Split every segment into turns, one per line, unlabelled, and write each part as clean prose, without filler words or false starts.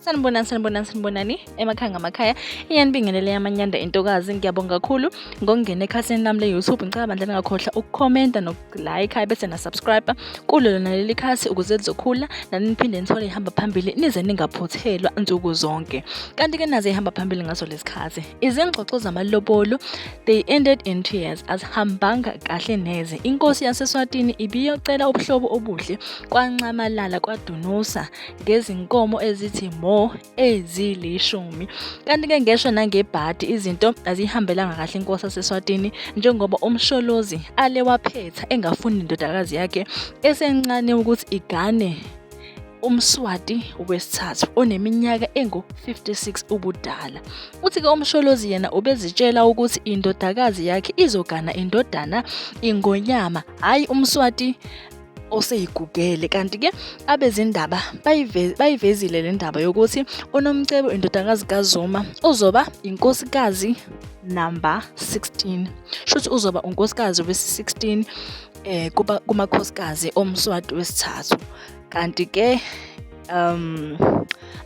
Sanibonani, sanibonani, sanibonani emakhaya ngamakhaya. Iyanibingelele yamanyanda intokazi. Ngiyabonga kakhulu ngokungena ekhasini lami le-YouTube. Ngicela bandla ningakhohlwa ukukhomenta nokulike bese na-subscribe kulo lona leli khasi ukuze lizokhula nani niphinde nithole ihamba phambili nize ningaphuthelwa nsuku zonke. Kanti-ke naze ihamba phambili ngaso lesikhathi. Izingxoxo zamalobolo they ended in tears, azihambanga kahle neze. Inkosi yaseSwatini ibiyocela ubuhlobo obuhle kwanxamalala kwadunusa ngezinkomo ezithi mo ezilishumi. Kanti-ke ngesho nangebhadi izinto azihambelanga kahle inkosi yaseSwatini njengoba uMsholozi ale waphetha engafuni indodakazi yakhe esencane ukuthi igane uMswati wesithathu oneminyaka engu-56 ubudala. Uthi-ke uMsholozi yena ubezitshela ukuthi indodakazi yakhe izogana indodana iNgonyama, hhayi uMswati oseyigugele. Kanti-ke abezindaba bayivezile le ndaba yokuthi uNomcebo indodakazi kaZuma uzoba inkosikazi number 16. Shuthi uzoba unkosikazi wesi-16 kuba kumakhosikazi oMswati wesithathu. Kanti-ke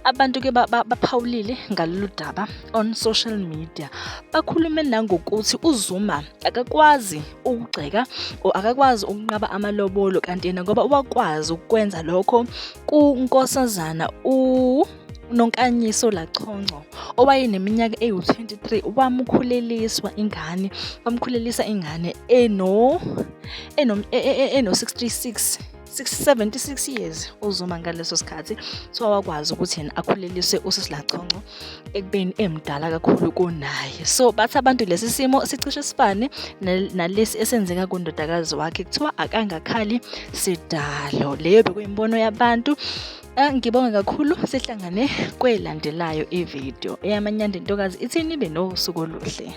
abantu-ke baphawulile ngalolu daba on social media. Bakhulume nangokuthi uZuma akakwazi ukugxeka or akakwazi ukunqaba amalobolo kanti yena ngoba wakwazi ukukwenza lokho kuNkosazana uNonkanyiso Lachonco owayeneminyaka ewu-23 wamkhuleliswa ingane wamkhulelisa ingane eno eno eno 66 76 years uZuma ngaleso sikhathi so wakwazi ukuthi yena akhuleliswe usisi Lachonco ekubeni emdala kakhulu kunaye. So bathi abantu lesi simo sicishe sifane nalesi esenzeka kundodakazi wakhe, kuthiwa akangakhali sidalo. Leyo bekuyimbono yabantu. Ngibonge kakhulu, sihlangane kwelandelayo ividiyo. Eyamanyanda intokazi ithi nibe nosuku oluhle.